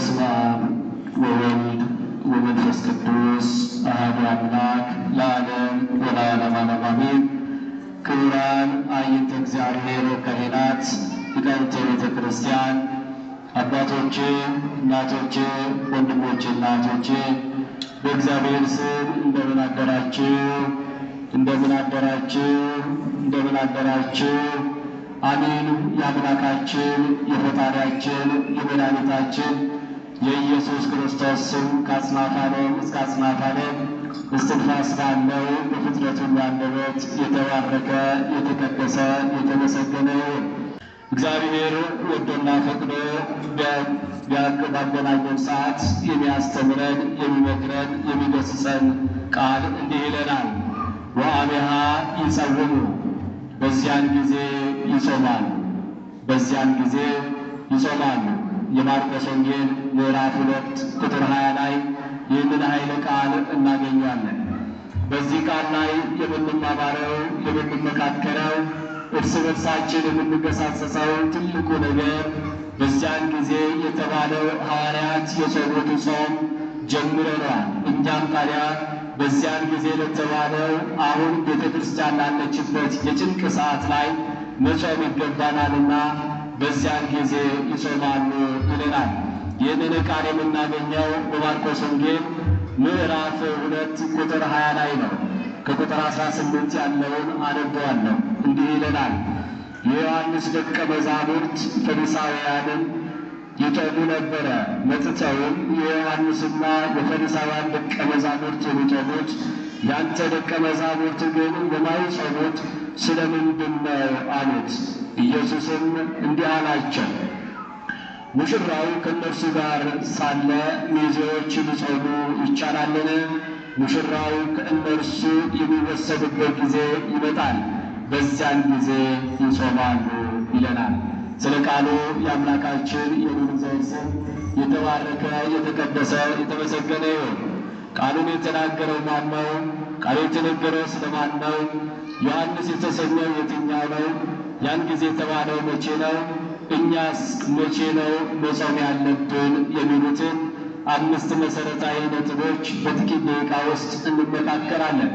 በስመ አብ ወወልድ ወመንፈስ ቅዱስ አሐዱ አምላክ ለዓለም ወለዓለመ ዓለም አሜን። ክቡራን አይንተ እግዚአብሔር ካህናት፣ ሊቃውንተ ቤተ ክርስቲያን፣ አባቶቼ፣ እናቶቼ፣ ወንድሞቼ፣ እናቶቼ በእግዚአብሔር ስም እንደምን አደራችሁ? እንደምን አደራችሁ? እንደምን አደራችሁ? አሜን። የአምላካችን የፈጣሪያችን የመድኃኒታችን የኢየሱስ ክርስቶስ ስም ከአጽናፈ ዓለም እስከ አጽናፈ ዓለም እስትንፋስ ባለው በፍጥረቱ ሁሉ አንደበት የተባረከ የተቀደሰ የተመሰገነ ይሁን። እግዚአብሔር ወዶና ፈቅዶ ባገናኘን ሰዓት የሚያስተምረን የሚመክረን የሚገስጸን ቃል እንዲህ ይለናል። ወአብሃ ይጸውሙ፣ በዚያን ጊዜ ይጾማሉ። በዚያን ጊዜ ይጾማሉ። የማርቆስ ወንጌል ምዕራፍ 2 ቁጥር 20 ላይ ይህንን ኃይለ ቃል እናገኛለን። በዚህ ቃል ላይ የምንማማረው የምንመካከረው፣ እርስ በርሳችን የምንገሳጸሰው ትልቁ ነገር በዚያን ጊዜ የተባለው ሐዋርያት የጾሙት ጾም ጀምረናል። እኛም ታዲያ በዚያን ጊዜ ለተባለው አሁን ቤተ ክርስቲያን ላለችበት የጭንቅ ሰዓት ላይ መጾም ይገባናልና በዚያን ጊዜ ይጾማሉ ይለናል። ይህንን ቃል የምናገኘው በማርቆስ ወንጌል ምዕራፍ 2 ቁጥር 20 ላይ ነው። ከቁጥር 18 ያለውን አነበዋለሁ። እንዲህ ይለናል። የዮሐንስ ደቀ መዛሙርት ፈሪሳውያንን ይጦሙ ነበረ። መጥተውም የዮሐንስና የፈሪሳውያን ደቀ መዛሙርት የሚጦሙት ያንተ ደቀ መዛሙርት ግን የማይጾሙት ስለምንድን ነው አሉት። ኢየሱስም እንዲህ አላቸው፣ ሙሽራው ከእነርሱ ጋር ሳለ ሚዜዎች ሊጾሙ ይቻላልን? ሙሽራው ከእነርሱ የሚወሰድበት ጊዜ ይመጣል፣ በዚያን ጊዜ ይጾማሉ ይለናል። ስለ ቃሉ የአምላካችን የልዑል እግዚአብሔር ስም የተባረከ የተቀደሰ የተመሰገነ ይሁን። ቃሉን የተናገረው ማን ነው? ቃሉ የተነገረው ስለማን ነው? ዮሐንስ የተሰኘው የትኛው ነው? ያን ጊዜ የተባለው መቼ ነው? እኛስ መቼ ነው መጾም ያለብን? የሚሉትን አምስት መሰረታዊ ነጥቦች በጥቂት ደቂቃ ውስጥ እንመካከራለን።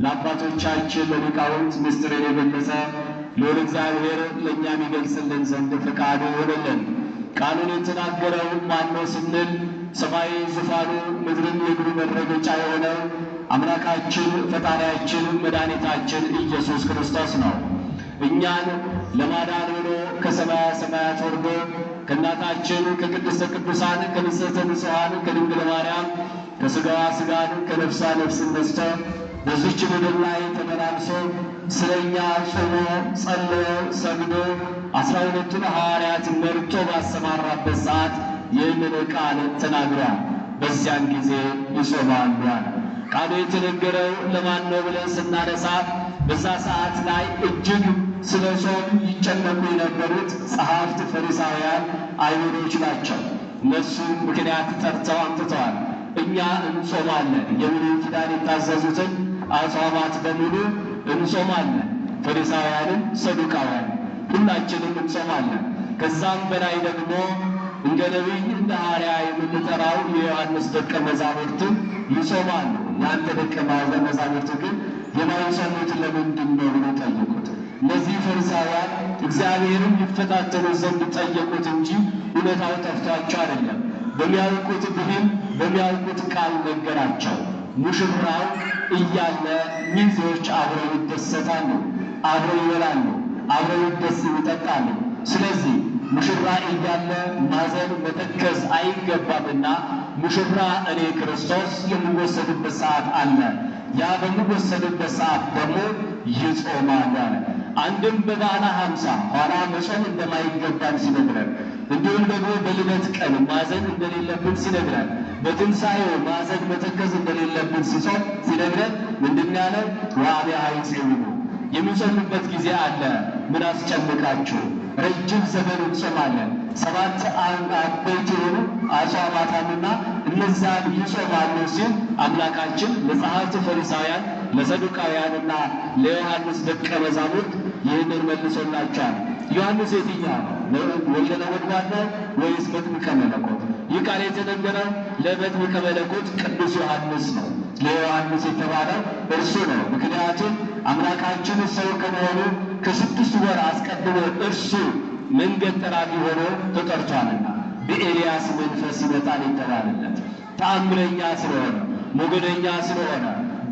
ለአባቶቻችን ለሊቃውንት ምስጢርን የገለጸ ልዑል እግዚአብሔር ለእኛም ይገልጽልን ዘንድ ፈቃዱ ይሆንልን። ቃሉን የተናገረው ማን ነው ስንል ሰማይ ዙፋኑ ምድርን የእግሩ መረገጫ የሆነው አምላካችን ፈጣሪያችን መድኃኒታችን ኢየሱስ ክርስቶስ ነው። እኛን ለማዳን ብሎ ከሰማያ ሰማያት ወርዶ ከእናታችን ከቅድስተ ቅዱሳን ከንጽሕተ ንጹሐን ከድንግል ማርያም ከሥጋዋ ሥጋን ከነፍሷ ነፍስን ነስቶ በዚች ምድር ላይ ተመላልሶ ስለ እኛ ጾሞ ጸልዮ ሰግዶ 12ቱን ሐዋርያት መርጦ ባሰማራበት ሰዓት ይህንን ቃል ተናግሯል። በዚያን ጊዜ ይጾማሉ አለ። ቃሉ የተነገረው ለማን ነው ብለን ስናነሳ በዛ ሰዓት ላይ እጅግ ስለ ጾም ይጨነቁ የነበሩት ጸሐፍት፣ ፈሪሳውያን፣ አይሁዶች ናቸው። እነሱ ምክንያት ጠርተው አምጥተዋል። እኛ እንጾማለን፣ የብሉይ ኪዳን የታዘዙትን አጽዋማት በሙሉ እንጾማለን። ፈሪሳውያንም ሰዱቃውያን ሁላችንም እንጾማለን። ከዛም በላይ ደግሞ እንደ ነቢይ እንደ ሐዋርያ የምንጠራው የዮሐንስ ደቀ መዛሙርትም ይጾማሉ። የአንተ ደቀ መዛሙርት ግን የማይጾሙት ለምንድን ነው ብሎ ጠየቁት። እነዚህ ፈሪሳውያን እግዚአብሔርን ይፈታተኑ ዘንድ ጠየቁት እንጂ እውነታው ጠፍቷቸው አይደለም። በሚያውቁት ብሂል በሚያውቁት ቃል ነገራቸው። ሙሽራው እያለ ሚዜዎች አብረው ይደሰታሉ፣ አብረው ይበላሉ፣ አብረው ይደስ ይጠጣሉ። ስለዚህ ሙሽራ እያለ ማዘን መተከዝ አይገባምና ሙሽራ እኔ ክርስቶስ የሚወሰድበት ሰዓት አለ። ያ በሚወሰድበት ሰዓት ደግሞ ይጾማሉ አለ። አንድም በበዓለ ሃምሳ ኋላ መጾም እንደማይገባን ሲነግረን፣ እንዲሁም ደግሞ በልደት ቀን ማዘን እንደሌለብን ሲነግረን፣ በትንሣኤው ማዘን መተከዝ እንደሌለብን ሲጾም ሲነግረን ምንድን ያለው? ወአብያ ይጼውሙ የሚጾሙበት ጊዜ አለ። ምን አስጨንቃችሁ? ረጅም ዘመን እንጾማለን። 7 አበይት የሆኑ አጽዋማት አሉና እነዛን ይጾማሉ ሲል አምላካችን ለጸሐፍት ፈሪሳውያን፣ ለሰዱቃውያንና ለዮሐንስ ደቀ መዛሙርት ይህንን መልሶላቸዋል። ዮሐንስ የትኛው ነው? ወልደ ነጎድጓድ ነው ወይስ መጥምቀ መለኮት? ይህ ቃል የተነገረው ለመጥምቀ መለኮት ቅዱስ ዮሐንስ ነው። ለዮሐንስ የተባለው እርሱ ነው። ምክንያቱም አምላካችን ሰው ከመሆኑ ከ6 ወር አስቀድሞ እርሱ መንገድ ጠራጊ ሆኖ ተጠርቷልና በኤልያስ መንፈስ ይመጣል የተባለለት ተአምረኛ ስለሆነ፣ ሞገደኛ ስለሆነ፣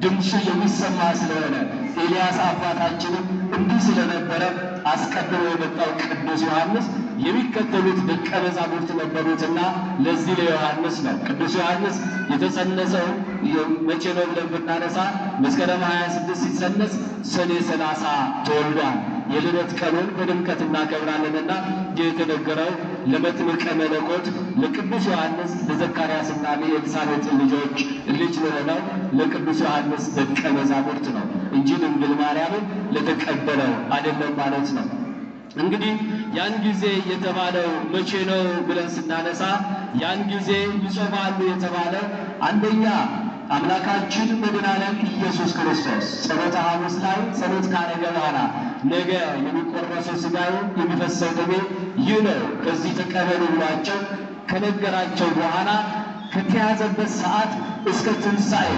ድምፁ የሚሰማ ስለሆነ፣ ኤልያስ አባታችንም እንዲህ ስለነበረ አስቀድሞ የመጣው ቅዱስ ዮሐንስ የሚከተሉት ደቀ መዛሙርት ነበሩትና ለዚህ ለዮሐንስ ነው። ቅዱስ ዮሐንስ የተጸነሰው መቼ ነው ብለን ብናነሳ መስከረም 26 ሲጸነስ ሰኔ 30 ተወልዷል። የልደት ቀኑን በድምቀት እናከብራለንና የተነገረው ለመጥምቀ መለኮት ለቅዱስ ዮሐንስ ለዘካርያስና ለኤልሳቤጥ ልጅ ለሆነው ለቅዱስ ዮሐንስ ደቀ መዛሙርት ነው እንጂ ድንግል ማርያምን ለተቀበለው አይደለም ማለት ነው። እንግዲህ ያን ጊዜ የተባለው መቼ ነው ብለን ስናነሳ ያን ጊዜ ይጾማሉ የተባለው አንደኛ አምላካችን መድኃኔዓለም ኢየሱስ ክርስቶስ ጸሎተ ሐሙስ ላይ ጸሎት ካረገ በኋላ ነገ የሚቆረሰው ሥጋዬ የሚፈሰው ደሜ ይህ ነው፣ ከዚህ ተቀበሉ ብሏቸው ከነገራቸው በኋላ ከተያዘበት ሰዓት እስከ ትንሣኤ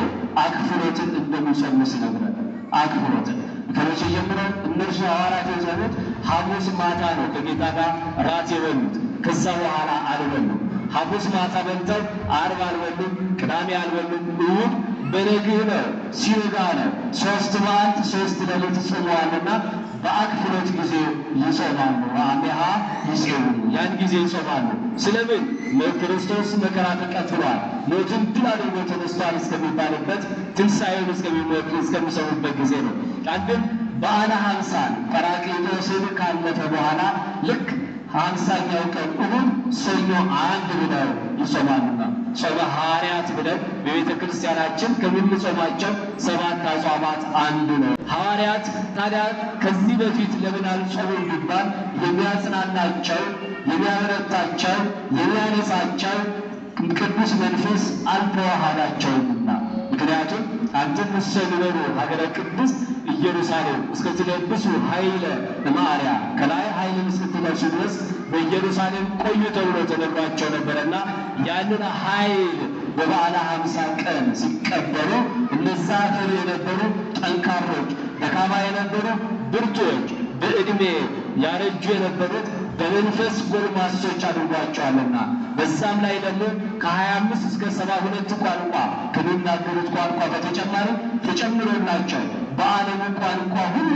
አክፍሎትን እንደሚጾሙ ሲነግረን፣ አክፍሎትን ከመቼ ጀምሮ? እነርሱ ሐዋርያት የጾሙት ሐሙስ ማታ ነው ከጌታ ጋር ራት የበሉት። ከዛ በኋላ አልበሉም። ሐሙስ ማታ በልተው ዓርብ አልበሉም፣ ቅዳሜ አልበሉም፣ እሑድ በነግህ ነው ሲነጋ ነው። 3 መዓልት 3 ሌሊት ጾመዋልና በአክፍሎት ጊዜ ይጾማሉ። አሜሃ ይጼውሙ፣ ያን ጊዜ ይጾማሉ። ስለምን? ክርስቶስ መከራ ተቀብሏል፣ ሞትን ድል አድርጎ ተነስቷል እስከሚባልበት ትንሣኤውን እስከሚሰሙበት ጊዜ ነው። አንድም በዓለ ሀምሳን ጰራቅሊጦስን ካለፈ በኋላ ልክ 50ኛው ቀን እሑድ ሰኞ 1 ብለው ይጾማሉና ጾመ ሐዋርያት ብለን በቤተ ክርስቲያናችን ከምንጾማቸው 7 አጽዋማት አንዱ ነው። ሐዋርያት ታዲያ ከዚህ በፊት ለምን አልጾሙም ቢባል የሚያጽናናቸው፣ የሚያበረታቸው፣ የሚያነጻቸው ቅዱስ መንፈስ አልተዋሃዳቸውምና። ምክንያቱም አንትሙ እሰ ንበሩ ሀገረ ቅድስት ኢየሩሳሌም እስከትለብሱ ኃይለ እምአርያም፣ ከላይ ኃይልን እስክትለብሱ ድረስ በኢየሩሳሌም ቆዩ ተብሎ ተነግሯቸው ነበርና ያንን ኃይል በበዓለ 50 ቀን ሲቀበሉ እነዛ ፈሪ የነበሩ ጠንካሮች፣ ደካማ የነበሩ ብርቱዎች፣ በዕድሜ ያረጁ የነበሩት በመንፈስ ጎልማሶች አድርጓቸዋልና በዛም ላይ ደግሞ ከ25 እስከ 72 ቋንቋ ከሚናገሩት ቋንቋ በተጨማሪ ተጨምሮላቸው በዓለሙ ቋንቋ ሁሉ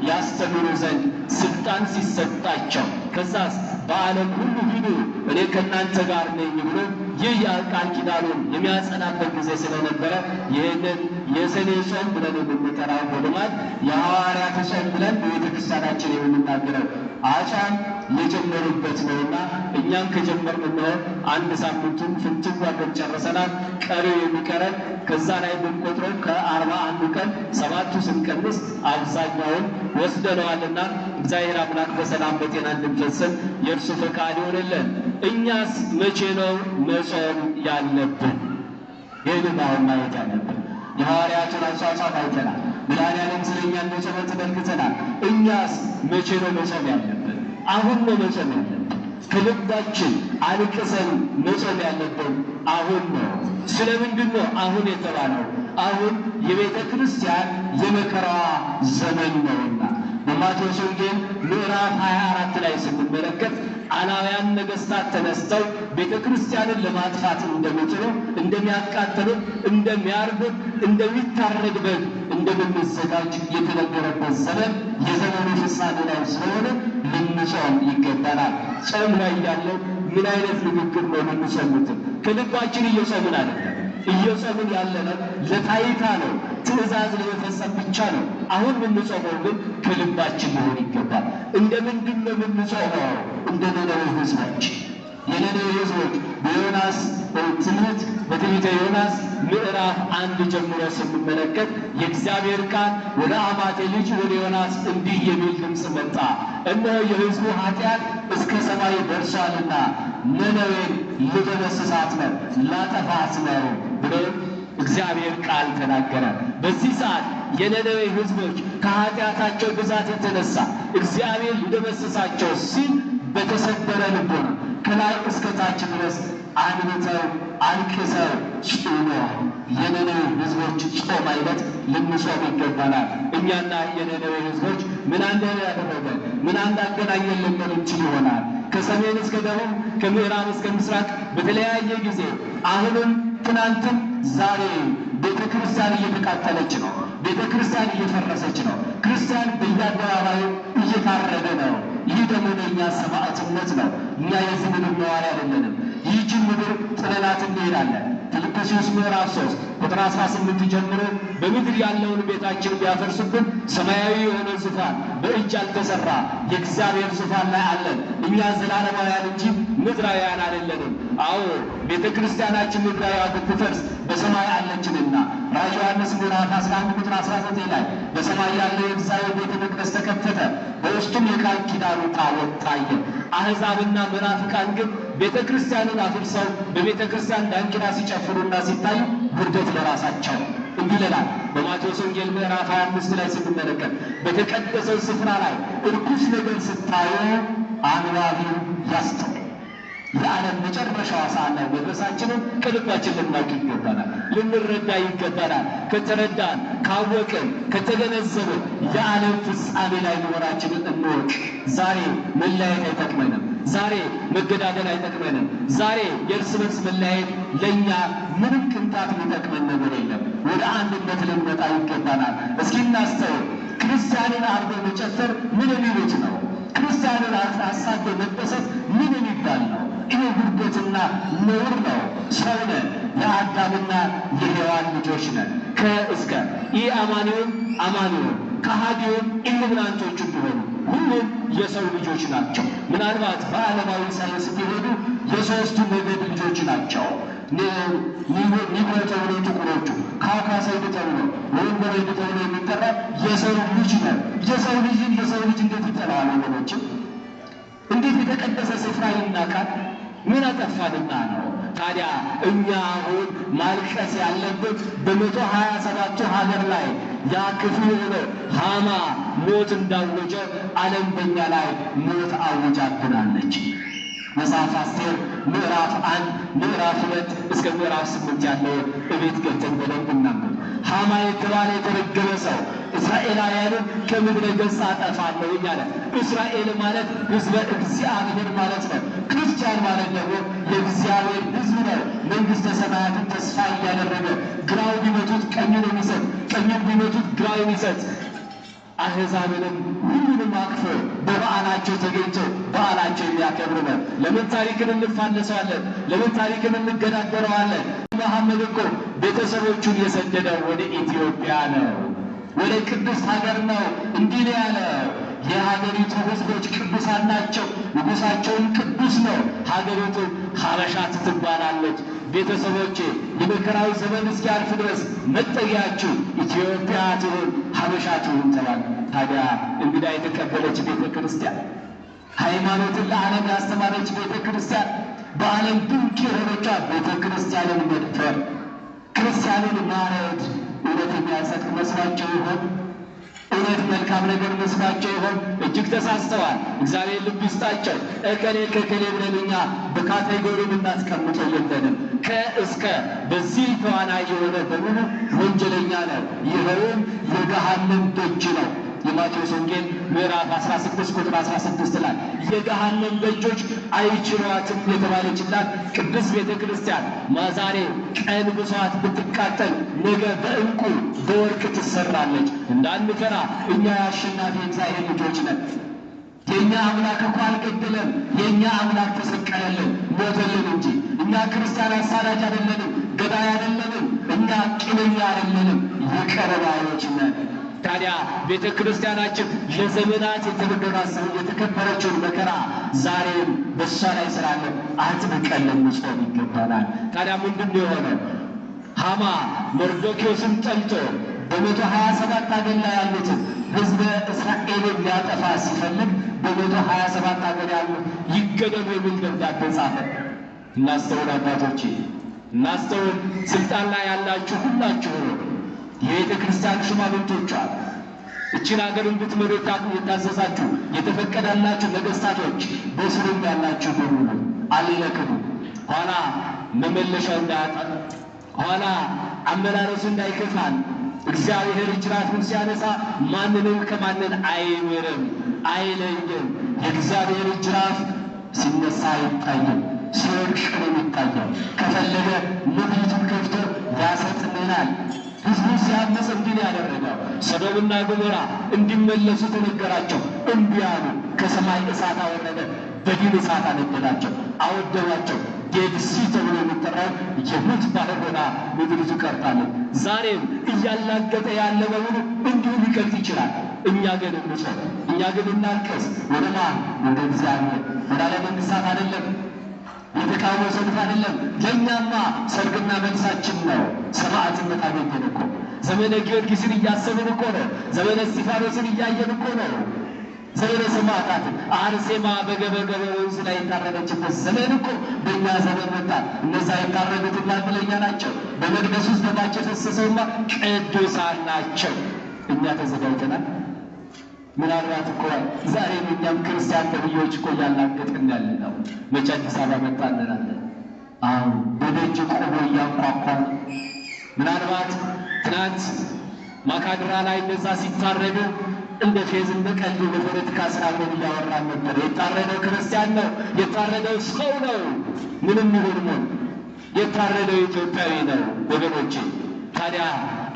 ያስተምሩ ዘንድ ስልጣን ሲሰጣቸው፣ ከዛስ በዓለም ሁሉ ሂዱ እኔ ከእናንተ ጋር ነኝ ብሎ ይህ የቃል ኪዳኑን የሚያጸናበት ጊዜ ስለነበረ ይህንን የሰኔ ጾም ብለን የምንጠራው በልማድ የሐዋርያት ጾም ብለን በቤተክርስቲያናችን የምንናገረው አጿም የጀመሩበት ነውና እኛም ከጀመርን እነሆ አንድ ሳምንቱን ፍንትው አድርገን ጨርሰናል። ቀሪው የሚቀረን ከዛ ላይ ብንቆጥረው ከ41 ቀን 7ቱ ስንቀንስ አብዛኛውን ወስደነዋልና እግዚአብሔር አምላክ በሰላም በጤና እንድንፈጽም የእርሱ ፈቃድ ይሆንልን። እኛስ መቼ ነው መጾም ያለብን? ይህንን አሁን ማየት ያለብን። የሐዋርያቱን አጿጿም አይተናል። መድኃኔዓለም ስለኛ እንደጾመ ተመልክተናል። እኛስ መቼ ነው መጾም ያለብን? አሁን ነው መጾም ያለብን። ከልባችን አልቅሰን መጾም ያለብን አሁን ነው። ስለምንድን ነው አሁን የተባለው? አሁን የቤተ ክርስቲያን የመከራዋ ዘመን ነውና። በማቴዎስ ወንጌል ምዕራፍ 24 ላይ ስንመለከት አላውያን ነገሥታት ተነስተው ቤተ ክርስቲያንን ለማጥፋት እንደሚጥሩ፣ እንደሚያቃጥሉ፣ እንደሚያርዱት፣ እንደሚታረድ በግ እንደምንዘጋጅ የተነገረበት ዘመን የዘመኑ ፍጻሜ ላይ ስለሆነ ልንጾም ይገባናል። ጾም ላይ ያለው ምን አይነት ንግግር ነው የምንሰሙት? ከልባችን እየጾምን አይደለም። እየጾምን ያለነው ለታይታ ነው፣ ትእዛዝ ለመፈጸም ብቻ ነው። አሁን የምንጾመው ግን ከልባችን ሊሆን ይገባል። እንደምንድን ነው የምንጾመው? እንደ ነነዌ ሕዝቦች። የነነዌ ሕዝቦች በዮናስ ትምህርት በትንቢተ ዮናስ ምዕራፍ 1 ጀምሮ ስንመለከት የእግዚአብሔር ቃል ወደ አማቴ ልጅ ወደ ዮናስ እንዲህ የሚል ድምፅ መጣ። እነሆ የሕዝቡ ኃጢአት እስከ ሰማይ ደርሷልና ነነዌን ልደመስሳት ነው፣ ላጠፋት ነው ብሎ እግዚአብሔር ቃል ተናገረ። በዚህ ሰዓት የነነዌ ሕዝቦች ከኃጢአታቸው ብዛት የተነሳ እግዚአብሔር ሊደመስሳቸው ሲል በተሰበረ ልቦና ከላይ እስከ ታች ድረስ አንብተው አልቅሰው ጾመዋል። የነነዌ ሕዝቦች ጾም አይነት ልንጾም ይገባናል። እኛና የነነዌ ሕዝቦች ምን አንድ ያደረገን ምን አንድ አገናኘን ልንል እንችል ይሆናል። ከሰሜን እስከ ደቡብ፣ ከምዕራብ እስከ ምስራቅ በተለያየ ጊዜ አሁንም ትናንትም ዛሬ ቤተ ክርስቲያን እየተቃጠለች ነው። ቤተ ክርስቲያን እየፈረሰች ነው። ክርስቲያን በየአደባባዩ እየታረደ ነው። ይህ ደግሞ ለእኛ ሰማዕትነት ነው። እኛ የዚህ ምድር ነዋሪ አይደለንም። ይህችን ምድር ጥለናት እንሄዳለን። ፊልጵስዩስ ምዕራፍ 3 ቁጥር 18 ጀምሮ በምድር ያለውን ቤታችን ቢያፈርሱብን ሰማያዊ የሆነ ዙፋን በእጅ ያልተሰራ የእግዚአብሔር ዙፋን ላይ አለን። እኛ ዘላለማውያን እንጂ ምድራውያን አይደለንም። አዎ፣ ቤተ ክርስቲያናችን ምድራዊ ብትፈርስ በሰማይ አለችንና ራዕየ ዮሐንስ ምዕራፍ 11 ቁጥር 19 ላይ በሰማይ ያለው የእግዚአብሔር ቤተ መቅደስ ተከፈተ፣ በውስጡም የቃል ኪዳኑ ታቦት ታየ። አሕዛብና መናፍቃን ግን ቤተ ክርስቲያንን አፍርሰው በቤተ ክርስቲያን ዳንኪራ ሲጨፍሩና ሲታዩ ውርደት ለራሳቸው። እንዲህ ይላል በማቴዎስ ወንጌል ምዕራፍ 25 ላይ ስንመለከት፣ በተቀደሰው ስፍራ ላይ እርኩስ ነገር ስታዩ አንባቢው ያስተውል። የዓለም መጨረሻዋ ሰዓት ላይ መድረሳችንን ከልባችን ልናውቅ ይገባናል፣ ልንረዳ ይገባናል። ከተረዳን፣ ካወቅን፣ ከተገነዘብን የዓለም ፍጻሜ ላይ መሆናችንን እንወቅ። ዛሬ መለያየት አይጠቅመንም። ዛሬ መገዳደል አይጠቅመንም። ዛሬ የእርስ በርስ መለያየት ለእኛ ምንም ቅንጣት የሚጠቅመን ነገር የለም። ወደ አንድነት ልንመጣ ይገባናል። እስኪ እናስተውል። ክርስቲያንን አርዶ መጨፈር ምን የሚሉት ነው? ክርስቲያንን አሳዶ መደሰት ምን የሚባል ነው? ይህ ውርደትና ነውር ነው። ሰው ነን። የአዳምና የሔዋን ልጆች ነን። ከእስከ ይህ አማኒውን አማኒውን ከሃዲውን ኢሉሚናንቶቹ ቢሆኑ ሁሉም የሰው ልጆች ናቸው። ምናልባት በዓለማዊ ሳይንስ ቢሄዱ የሶስቱ ነገድ ልጆች ናቸው። ኒግሮ ተብሎ ጥቁሮቹ፣ ካውካሳይድ ተብሎ ወንበሬድ ተብሎ የሚጠራ የሰው ልጅ ነው። የሰው ልጅን የሰው ልጅ እንዴት ይጠላዋል? ወገኖችም እንዴት የተቀደሰ ስፍራ ይናቃል? ምን አጠፋንና ነው? ታዲያ እኛ አሁን ማልቀስ ያለብን በ127ቱ ሀገር ላይ ያ ክፉ የሆነ ሃማ ሞት እንዳወጀ ዓለም በእኛ ላይ ሞት አውጃብናለች። መጽሐፍ አስቴር ምዕራፍ 1፣ ምዕራፍ 2 እስከ ምዕራፍ 8 ያለውን እቤት ገብተን በደንብ እናንብብ። ሃማ የተባለ የተረገመ ሰው እስራኤላውያንን ከምድረ ገጽ አጠፋለሁ አለ። እስራኤል ማለት ሕዝበ እግዚአብሔር ማለት ነው። ክርስቲያን ማለት ደግሞ የእግዚአብሔር ሕዝብ ነው። መንግሥተ ሰማያትን ተስፋ እያደረገ ግራው ቢመቱት ቀኙን የሚሰጥ፣ ቀኙን ቢመቱት ግራው የሚሰጥ፣ አሕዛብንም ሁሉንም አቅፎ በበዓላቸው ተገኝቶ በዓላቸው የሚያከብር ነው። ለምን ታሪክን እንፋለሰዋለን? ለምን ታሪክን እንገዳደረዋለን? መሐመድ እኮ ቤተሰቦቹን የሰደደው ወደ ኢትዮጵያ ነው፣ ወደ ቅዱስ ሀገር ነው። እንዲህ ነው ያለው፣ የሀገሪቱ ሕዝቦች ቅዱሳን ናቸው፣ ንጉሳቸውም ቅዱስ ነው። ሀገሪቱ ሀበሻ ትባላለች። ቤተሰቦቼ፣ የመከራው ዘመን እስኪያልፍ ድረስ መጠጊያችሁ ኢትዮጵያ ትሁን፣ ሀበሻ ትሁን ተባለ። ታዲያ እንግዳ የተቀበለች ቤተ ክርስቲያን፣ ሃይማኖትን ለዓለም ያስተማረች ቤተ ክርስቲያን፣ በዓለም ድንቅ የሆነቿ ቤተ ክርስቲያንን መድፈር፣ ክርስቲያንን ማረድ እውነት የሚያጸድቅ መስሏቸው ይሆን? እውነት መልካም ነገር መስሏቸው ይሆን? እጅግ ተሳስተዋል። እግዚአብሔር ልብ ይስጣቸው። እከሌ ከከሌ ብለን እኛ በ category የምናስቀምጠው የለንም። ከእስከ በዚህ ተዋናይ የሆነ በሙሉ ወንጀለኛ ነው። ይኸውም የገሃነም ደጅ ነው። የማቴዎስ ወንጌል ምዕራፍ 16 ቁጥር 16 ላይ የገሃነም ደጆች አይችሏትም የተባለችላት ቅድስት ቤተ ክርስቲያን ዛሬ ቀን ብሷት ብትቃጠል ነገ በዕንቁ በወርቅ ትሰራለች። እንዳንፈራ፣ እኛ የአሸናፊ እግዚአብሔር ልጆች ነን። የእኛ አምላክ እኮ አልገደለም። የእኛ አምላክ ተሰቀለልን፣ ሞተልን እንጂ። እኛ ክርስቲያን አሳዳጅ አይደለንም፣ ገዳይ አይደለንም። እኛ ቂመኛ አይደለንም፣ ይቅር ባዮች ነን። ታዲያ ቤተ ክርስቲያናችን ለዘመናት የተበደራሰው የተከበረችውን መከራ ዛሬም በእሷ ላይ ስላለ አጥብቀን ልንጾም ይገባናል። ታዲያ ምንድን ነው የሆነው? ሃማ መርዶኪዎስን ጠልቶ በ127 ሀገር ላይ ያሉትን ሕዝበ እስራኤልን ሊያጠፋ ሲፈልግ በ127 ሀገር ያሉት ይገደሉ የሚል ደብዳቤ ጻፈ። እናስተውል አባቶቼ፣ እናስተውል። ስልጣን ላይ ያላችሁ ሁላችሁ ነው፣ የቤተ ክርስቲያን ሹማምንቶቿ፣ እችን ሀገር እንድትመሩ የታዘዛችሁ የተፈቀደላችሁ ነገስታቶች፣ በስሩም ያላችሁ በሙሉ አልለክሙ። ኋላ መመለሻው እንዳያጣ፣ ኋላ አመላለሱ እንዳይከፋን። እግዚአብሔር ጅራፉን ሲያነሳ ማንንም ከማንን አይምርም፣ አይለይም። የእግዚአብሔር ጅራፍ ሲነሳ አይታይም፣ ሲወድቅ ነው የሚታየው። ከፈለገ ምድሪቱን ከፍቶ ያሰጥመናል። ሕዝቡ ሲያመፅ እንዲህ ነው ያደረገው። ሰዶምና ገሞራ እንዲመለሱ ተነገራቸው፣ እምቢ አሉ። ከሰማይ እሳት አወረደ፣ በዲን እሳት አነደዳቸው፣ አወደማቸው። Dead Sea ተብሎ የሚጠራው የሙት ባህር ሆና ምድሪቱ ቀርታለች። ዛሬም እያላገጠ ያለ በሙሉ እንዲሁ ሊቀልጥ ይችላል። እኛ ግን እንጾም፣ እኛ ግን እናልቅስ። ወደ ማን? ወደ እግዚአብሔር። ወደ ዓለም መንግስታት አይደለም፣ የተቃውሞ ሰልፍ አይደለም። ለእኛማ ሰርግና መልሳችን ነው። ሰማዕትነት አገኘን እኮ። ዘመነ ጊዮርጊስን እያሰብን እኮ ነው። ዘመነ እስጢፋኖስን እያየን እኮ ነው። ዘመነ ሰማዕታትን አርሴማ በገበገበ ወንዝ ላይ የታረደችበት ዘመን እኮ በእኛ ዘመን መጣ። እነዛ የታረዱትና እድለኛ ናቸው። በመቅደስ ውስጥ ደማቸው የፈሰሰውማ ቅዱሳን ናቸው። እኛ ተዘጋጅተናል። ምናልባት እኮ ዛሬም እኛም ክርስቲያን ተብዬዎች እኮ እያላገጥን ያለ ነው። መቼ አዲስ አበባ መጣ እንላለን። አዎ በደጅ ቆሞ እያንኳኳ ነው። ምናልባት ትናንት ማካድራ ላይ እነዛ ሲታረዱ እንደ ፌዝ እንደ ቀልድ በፖለቲካ ስራ ብለን እያወራን ነበር። የታረደው ክርስቲያን ነው። የታረደው ሰው ነው። ምንም ይሁን ምን የታረደው ኢትዮጵያዊ ነው ወገኖቼ። ታዲያ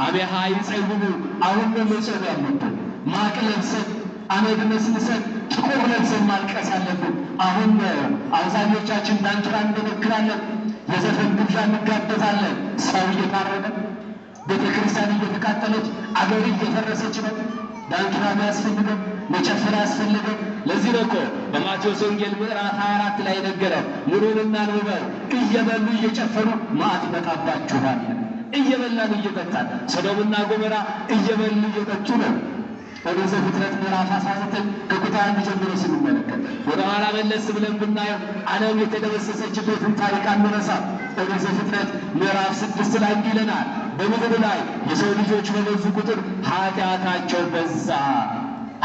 አሜሃ ይጸውሙ አሁን ነው መጾም ያለብን። ማቅ ለብሰን አመድ ነስንሰን ጥቁር ለብሰን ማልቀስ ያለብን አሁን ነው። አብዛኞቻችን ዳንኪራ እንመክራለን፣ የዘፈን ግብዣ እንጋበዛለን። ሰው እየታረደ፣ ቤተ ክርስቲያን እየተቃጠለች፣ አገር እየፈረሰች ነው። ዳንኪራ ያስፈልገው፣ መጨፈር ያስፈልገው። ለዚህ ነው እኮ በማቴዎስ ወንጌል ምዕራፍ 24 ላይ ነገረ ምኑንና ንበው እየበሉ እየጨፈሩ መዓት ይመጣባችኋል። እየበላን እየጠጣን ሰዶምና ጎሞራ እየበሉ እየጠጡ ነው። ወደ ዘፍጥረት ምዕራፍ 19 ከቁጥር 1 ጀምሮ ስንመለከት ወደ ኋላ መለስ ብለን ብናየው ዓለም የተደመሰሰችበትን ታሪክ አንረሳ። ወደ ዘፍጥረት ምዕራፍ 6 ላይ እንዲህ ይለናል፣ በምድር ላይ የሰው ልጆች በበዙ ቁጥር ኃጢአታቸው በዛ፣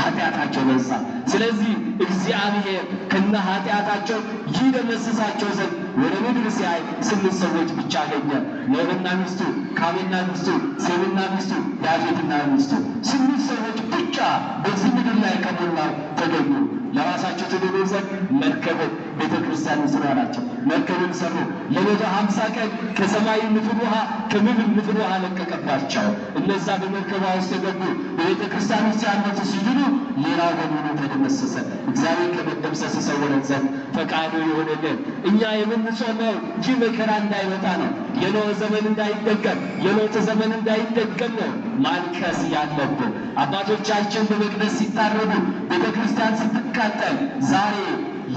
ኃጢአታቸው በዛ። ስለዚህ እግዚአብሔር ከነ ኃጢአታቸው ይደመስሳቸው ዘንድ ወደ ምድር ሲያይ 8 ሰዎች ብቻ አገኘ። ኖህና ሚስቱ፣ ካምና ሚስቱ፣ ሴምና ሚስቱ፣ ያፌትና ሚስቱ። 8 ሰዎች ብቻ በዚህ ምድር ላይ ከሞላው ተገኙ። ለራሳቸው ትድኑ ዘንድ መርከብን ቤተ ክርስቲያን ስሩ አላቸው። መርከብን ሰሩ። ለ150 ቀን ከሰማይ ንፍር ውሃ ከምድር ንፍር ውሃ ለቀቀባቸው። እነዛ በመርከቧ ውስጥ የገቡ በቤተ ክርስቲያን ውስጥ ያሉት ሲድኑ፣ ሌላው በሙሉ ተደመሰሰ። እግዚአብሔር ከመደምሰስ ይሰውረን ዘንድ ፈቃዱ ይሆንልን። እኛ የምንጾመው ይህ መከራ እንዳይመጣ ነው። የኖህ ዘመን እንዳይደገም፣ የሎጥ ዘመን እንዳይደገም ነው ማልቀስ ያለብን። አባቶቻችን በመቅደስ ሲታረዱ፣ ቤተ ክርስቲያን ስትቃጠል ዛሬ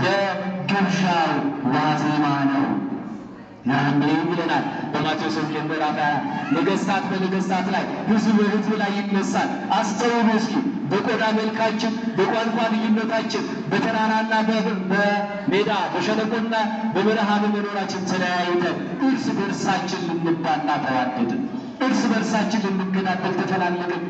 የግብዣው ዋዜማ ነው። ያኔ ይለናል በማቴዎስ ወንጌል ምዕራፍ 20 ነገሥታት በነገሥታት ላይ፣ ሕዝብ በሕዝብ ላይ ይነሳል። አስተውሉ እስኪ። በቆዳ መልካችን፣ በቋንቋ ልዩነታችን፣ በተራራና በሜዳ፣ በሸለቆና በበረሃ በመኖራችን ተለያይተን እርስ በእርሳችን ልንባላ ተዋደድን። እርስ በእርሳችን ልንገዳደል ተፈላለግን።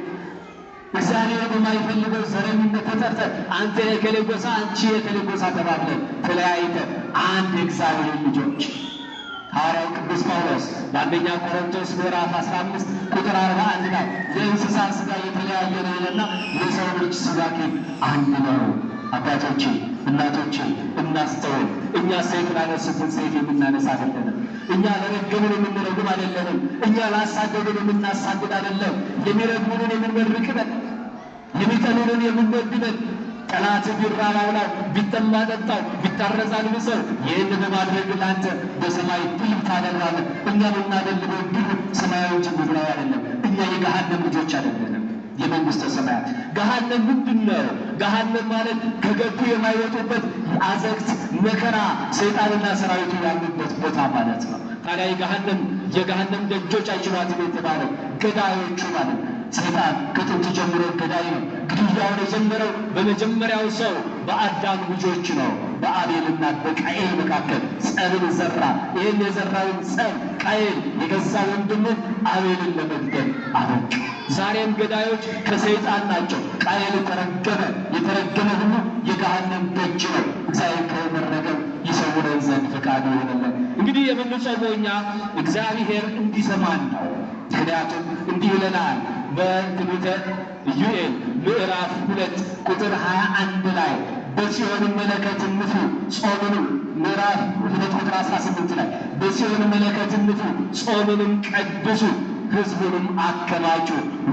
እግዚአብሔር በማይፈልገው ዘረኝነት ተጠርተን አንተ የከሌ ጎሳ፣ አንቺ የከሌ ጎሳ ተባብለን ተለያይተን አንድ የእግዚአብሔር ልጆች ሐዋርያው ቅዱስ ጳውሎስ በአንደኛ ቆሮንቶስ ምዕራፍ 15 ቁጥር 41 ላይ የእንስሳ ሥጋ የተለያየ ነው ይልና የሰው ልጅ ሥጋ ግን አንድ ነው። አባቶቼ፣ እናቶቼ እናስተውል። እኛ ሰይፍ ላነሱብን ሰይፍ የምናነሳ አይደለንም። እኛ ለረገምን የምንረግም አይደለንም። እኛ ላሳደዱን የምናሳድድ አይደለም። የሚረግሙንን የምንመርቅ ነን። የሚጠሉንን የምንወድ ነን። ጠላት ቢራብ አብላው፣ ቢጠማ አጠጣው፣ ቢታረዝ አልብሰው። ይህን በማድረግ ለአንተ በሰማይ ድል ታደርጋለህ። እኛ የምናደልበው ድል ሰማያዊ እንጂ ምድራዊ አይደለም። እኛ የገሃነም ልጆች አይደለንም፣ የመንግስተ ሰማያት። ገሃነም ምንድን ነው? ገሃነም ማለት ከገቡ የማይወጡበት አዘቅት፣ መከራ፣ ሰይጣንና ሰራዊቱ ያሉበት ቦታ ማለት ነው። ታዲያ የገሃነም ደጆች አይችሏትም የተባለው ገዳዮቹ ማለት ነው። ሰይጣን ከጥንት ጀምሮ ገዳይ ነው። ግድያውን የጀመረው በመጀመሪያው ሰው በአዳም ልጆች ነው። በአቤልና በቃኤል መካከል ጸብን ዘራ። ይህን የዘራውን ጸብ ቃኤል የገዛ ወንድሙን አቤልን ለመግደል አበቃ። ዛሬም ገዳዮች ከሰይጣን ናቸው። ቃኤል ተረገመ። የተረገመ ሁሉ የገሃነም ደጅ ነው። እግዚአብሔር ከመረገም ይሰውረን ዘንድ ፈቃዱ ይሆንልን። እንግዲህ የምንጾመው እኛ እግዚአብሔር እንዲሰማን ነው። ምክንያቱም እንዲህ ይለናል በትንቢተ ኢዩኤል ምዕራፍ 2 ቁጥር 21 ላይ በጽዮን መለከትን ንፉ ጾምንም፣ ምዕራፍ 2 ቁጥር 18 ላይ በጽዮን መለከትን ንፉ ጾምንም ቀድሱ ሕዝቡንም አከማቹ፣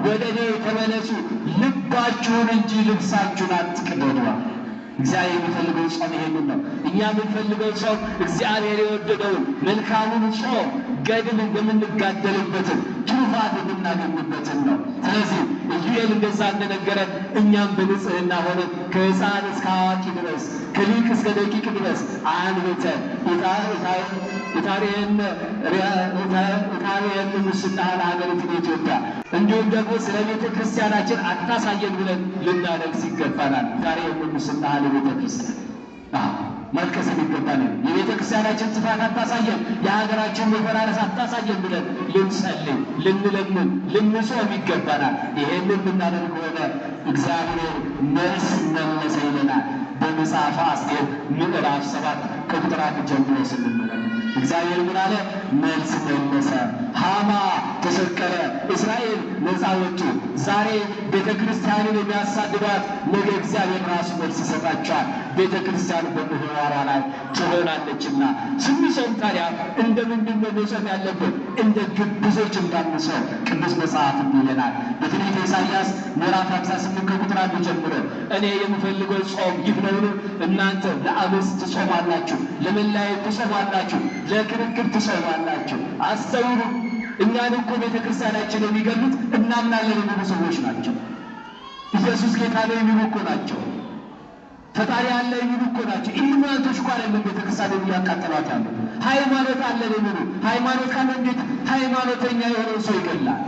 ወደ እኔ ተመለሱ፣ ልባችሁን እንጂ ልብሳችሁን አትቅደዱ። እግዚአብሔር የሚፈልገው ጾም ይሄንን ነው። እኛ የምንፈልገው ጾም እግዚአብሔር የወደደውን መልካሙን ጾም፣ ገድል የምንጋደልበትን፣ ትሩፋት የምናገኝበትን ነው። ስለዚህ ኢዩኤል እንደዛ እንደነገረን እኛም በንጽህና ሆነን ከሕፃን እስከ አዋቂ ድረስ፣ ከሊቅ እስከ ደቂቅ ድረስ አንብተን ኢታርየን ሙስናሃ ለሀገሪቱ ኢትዮጵያ፣ እንዲሁም ደግሞ ስለ ቤተ ክርስቲያናችን አታሳየን ብለን ልናለቅስ ይገባናል። ኢታርየን ሙስናሃ ለቤተ ክርስቲያን መልቀስ የሚገባን፣ የቤተ ክርስቲያናችን ጥፋት አታሳየን፣ የሀገራችን መፈራረስ አታሳየን ብለን ልንጸልይ፣ ልንለምን፣ ልንጾም ይገባናል። ይሄንን የምናደርግ ከሆነ እግዚአብሔር መልስ መለሰ ይለናል። በመጽሐፈ አስቴር ምዕራፍ 7 ከቁጥር 1 ጀምሮ ስንመለከት እግዚአብሔር ምን አለ? መልስ መለሰ። ሃማ ተሰቀለ፣ እስራኤል ነፃ ወጡ። ዛሬ ቤተ ክርስቲያንን የሚያሳድዷት ነገ እግዚአብሔር ራሱ መልስ ይሰጣቸዋል። ቤተ ክርስቲያን በምህዋሯ ላይ ትሆናለችና ስንጾም ታዲያ እንደምንድን ነው መጾም ያለብን? እንደ ግብዞች እንዳንጾም ቅዱስ መጽሐፍ ይለናል። በትንቢተ ኢሳይያስ ምዕራፍ 58 ከቁጥር 1 ጀምሮ እኔ የምፈልገው ጾም ይህ ነውን? እናንተ ለአመፅ ትጾማላችሁ፣ ለመለያየት ትጾማላችሁ፣ ለክርክር ትጾማላችሁ። አስተውሉ። እኛን እኮ ቤተ ክርስቲያናችን የሚገሉት እናምናለን የሚሉ ሰዎች ናቸው። ኢየሱስ ጌታ ነው የሚሉ እኮ ናቸው። ፈጣሪ አለ የሚሉ እኮ ናቸው። ኢሉሚናቶች እኮ አይደለም ቤተ ክርስቲያን እያቃጠሏት ያሉ። ሃይማኖት አለን የሚሉ፣ ሃይማኖት ካለ እንዴት ሃይማኖተኛ የሆነውን ሰው ይገላል?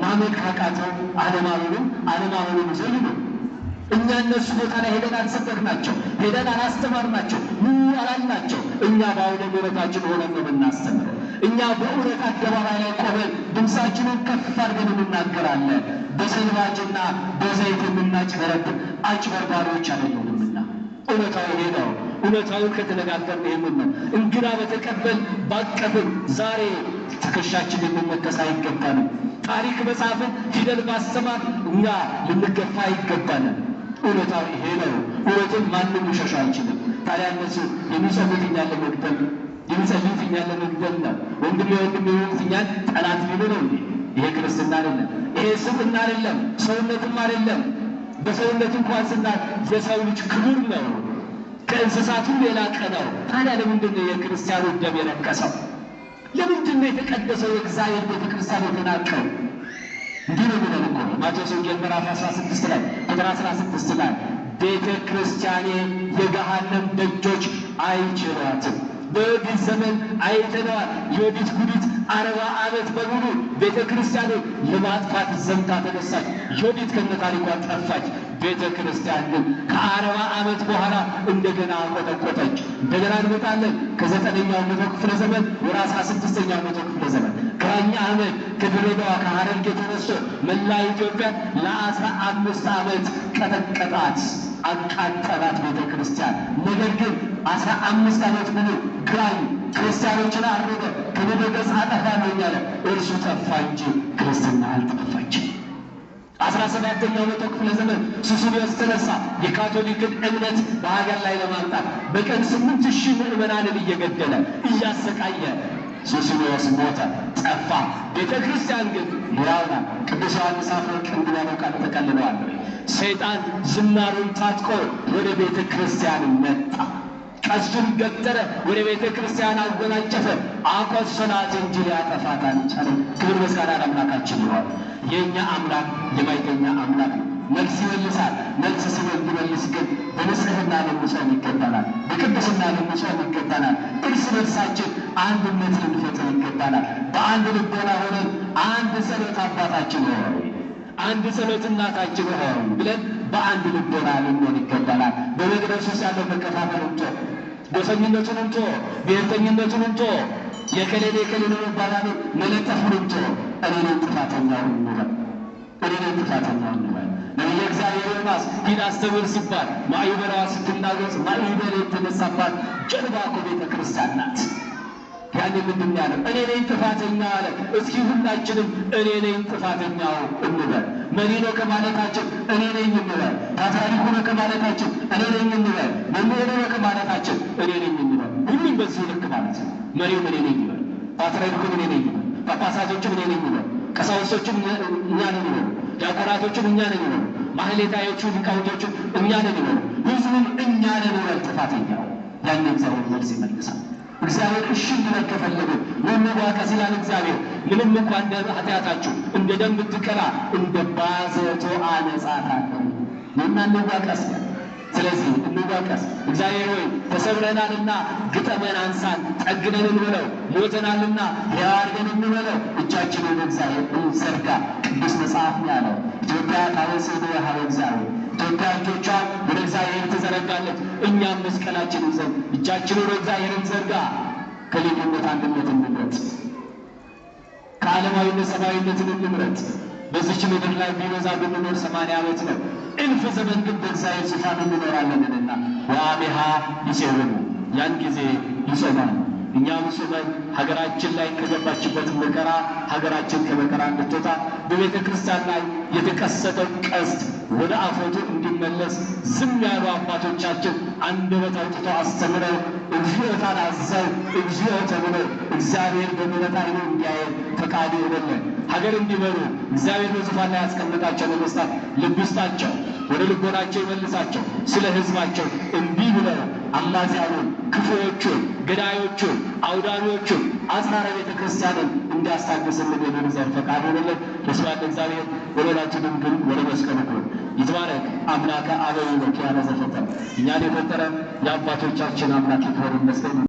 ማመን ካቃተው አለማመኑን አለማመኑን ይዞ ይኑር። እኛ እነሱ ቦታ ላይ ሄደን አልሰበክናቸው፣ ሄደን አላስተማርናቸው፣ ኑ አላልናቸው። እኛ በአውደ ምሕረታችን ሆነን ነው የምናስተምረው። እኛ በእውነት አደባባይ ላይ ቆመን ድምፃችንን ከፍ አድርገን እንናገራለን። በሰልባጅና በዘይት የምናጭበረብር አጭበርባሪዎች አይደለንምና እውነታው ይሄ ነው። እውነታውን ከተነጋገርን ይሄንን ነው። እንግዳ በተቀበል ባቀፍን ዛሬ ትከሻችን ልንመከስ አይገባንም። ታሪክ መጻፍን ፊደል ማስተማር እኛ ልንገፋ አይገባንም። እውነታው ይሄ ነው። እውነትን ማንም ሊሸሽ አይችልም። ታዲያ እነሱ የሚጾሙት እኛን ለመግደል፣ የሚጸልዩት እኛን ለመግደል ነው። ወንድሜ ወንድሜ የሚሉት እኛን ጠላት ሊሉ ነው እንዴ? ይሄ ክርስትና አይደለም። ይሄ ስብዕና አይደለም። ሰውነትም አይደለም። በሰውነት እንኳን ስናይ የሰው ልጅ ክቡር ነው። ከእንስሳት ሁሉ የላቀ ነው። ታዲያ ለምንድን ነው የክርስቲያኑ ደም የረከሰው? ለምንድን ነው የተቀደሰው የእግዚአብሔር ቤተ ክርስቲያን የተናቀው? እንዲህ ነው የሚለን እኮ ማቴዎስ ወንጌል ምዕራፍ 16 ላይ ቁጥር 16 ላይ ቤተ ክርስቲያኔ የገሃነም ደጆች አይችሏትም። በዮዲት ዘመን አይተነዋል። ዮዲት ጉዲት 40 ዓመት በሙሉ ቤተ ክርስቲያንን ለማጥፋት ዘምታ ተነሳች። ዮዲት ከነታሪኳ ጠፋች። ቤተ ክርስቲያን ግን ከ40 ዓመት በኋላ እንደገና ቆጠቆጠች። እንደገና እንመጣለን። ከ9ኛው መቶ ክፍለ ዘመን ወደ 16ኛው መቶ ክፍለ ዘመን ግራኝ አህመድ ከድሬዳዋ ከሐረርጌ ተነስቶ መላ ኢትዮጵያን ለ15 ዓመት ቀጠቀጣት፣ አቃጠላት ቤተ ክርስቲያን። ነገር ግን 15 ዓመት ሙሉ ግራኝ ክርስቲያኖችን አረደ፣ ከምድረ ገጽ አጠፋለሁ እያለ እርሱ ጠፋ እንጂ ክርስትና አልጠፋችም። 17ኛው መቶ ክፍለ ዘመን ሱስንዮስ ተነሳ። የካቶሊክን እምነት በሀገር ላይ ለማምጣት በቀን 8000 ምዕመናንን እየገደለ እያሰቃየ ሱስንዮስ ሞተ፣ ጠፋ። ቤተ ክርስቲያን ግን ሕያው ናት። ቅዱስ ዮሐንስ አፈወርቅ እንዲህ ባለው ቃል ተቀልለዋል። ሰይጣን ዝናሩን ታጥቆ ወደ ቤተ ክርስቲያን መጣ። ቀስቱን ገተረ፣ ወደ ቤተ ክርስቲያን አወናጨፈ፣ አቆሰላት እንጂ ሊያጠፋት አልቻለም። ክብር ምስጋና ለአምላካችን ይሁን። የእኛ አምላክ የማይተኛ አምላክ ነው። መልስ ይመልሳል። መልስ ሲመልስ ግን በንጽህና ልንጾም ይገባናል። በቅድስና ልንጾም ይገባናል። እርስ በርሳችን አንድነት ልንፈጥር ይገባናል። በአንድ ልቦና ሆነን አንድ ጸሎት አባታችን ሆይ፣ አንድ ጸሎት እናታችን ሆይ ብለን በአንድ ልቦና ልንሆን ይገባናል። በመቅደስ ውስጥ ያለው መከፋፈል እንቶ፣ ጎሰኝነቱን እንቶ፣ ብሔርተኝነቱን እንቶ፣ የከሌ የከሌ ነው መባባሉን መለጠፉን እንቶ፣ እኔ ነኝ ጥፋተኛው እንበል። እኔ ነኝ ጥፋተኛው እንበል። ነቢየ እግዚአብሔር ዮናስ ሂድ አስተምር ሲባል ማዕበሏ ስትናወጽ ማዕበል የተነሳባት ጀልባ እኮ ቤተ ክርስቲያን ናት። ያን ምንድን ያለው? እኔ ነኝ ጥፋተኛ አለ። እስኪ ሁላችንም እኔ ነኝ ጥፋተኛው እንበል። መሪ ነው ከማለታችን እኔ ነኝ እንበል። ፓትርያርኩ ነው ከማለታችን እኔ ነኝ እንበል። መምህሩ ነው ከማለታችን እኔ ነኝ እንበል። ሁሉም በዚሁ ልክ ማለት ነው። መሪውም እኔ ነኝ ይበል፣ ፓትርያርኩም እኔ ነኝ ይበል፣ ጳጳሳቶችም እኔ ነኝ ይበል፣ ቀሳውስቶችም እኛ ነን ይበሉ፣ ዲያቆናቶችም እኛ ነን ይበሉ፣ ማህሌታዮቹ ሊቃውንቶቹም እኛ ነን ይበሉ፣ ህዝቡም እኛ ነን ይበል። ጥፋተኛው ያን እግዚአብሔር መልስ ይመልሳል። እግዚአብሔር እሺ እንዲለን ከፈለግን እንዋቀስ ይላል እግዚአብሔር። ምንም እንኳ እንደ ኃጢአታችሁ እንደ ደም ብትቀላ እንደ ባዘቶ አነጻታለሁ እና እንዋቀስ። ስለዚህ እንዋቀስ። እግዚአብሔር ሆይ ተሰብረናልና ግጠመን፣ አንሳን፣ ጠግነን እንበለው። ሞተናልና ሕያው አድርገን እንበለው። እጃችንን ወደ እግዚአብሔር እንዘርጋ። ቅዱስ መጽሐፍ ነው ያለው። ኢትዮጵያ ታወጽእ እደዊሃ እግዚአብሔር፣ ኢትዮጵያ እጆቿን ወደ እግዚአብሔር ትዘረጋለች። እኛም መስቀላችን ይዘን እጃችንን ወደ እግዚአብሔር እንዘርጋ። ከልዩነት አንድነት እንምረጥ። ከዓለማዊነት ሰማያዊነትን እንምረጥ። በዚች ምድር ላይ ቢበዛ ብንኖር 80 ዓመት ነው። እልፍ ዘመን ግን በእግዚአብሔር ዙፋን እንኖራለንና ወአሜሃ ይጼውሙ፣ ያን ጊዜ ይጾማል። እኛም ጾመን ሀገራችን ላይ ከገባችበት መከራ ሀገራችን ከመከራ እንድትወጣ፣ በቤተ ክርስቲያን ላይ የተቀሰተው ቀስት ወደ አፎቱ እንዲመለስ፣ ዝም ያሉ አባቶቻችን አንደበት አውጥተው አስተምረው እግዚኦታን አዘው እግዚኦ ተብሎ እግዚአብሔር በምሕረት ዓይኑ እንዲያየን ፈቃዱ ይሆንልን። ሀገር እንዲመሩ እግዚአብሔር በዙፋን ላይ ያስቀመጣቸው ነገሥታት ልብ ይስጣቸው፣ ወደ ልቦናቸው ይመልሳቸው። ስለ ሕዝባቸው እምቢ ብለው አማጽያኑን፣ ክፉዎቹን፣ ገዳዮቹን፣ አውዳሚዎቹን፣ አጽራረ ቤተ ክርስቲያንን እንዲያስታግስልን የእግዚአብሔር ፈቃድ ይሆንልን። ለስብሐት ለእግዚአብሔር ወለወላዲቱ ድንግል ወለመስቀሉ ክቡር። ይትባረክ አምላከ አበዊነ ኪያነ ዘፈጠረ፣ እኛን የፈጠረ የአባቶቻችን አምላክ ይክበር ይመስገን።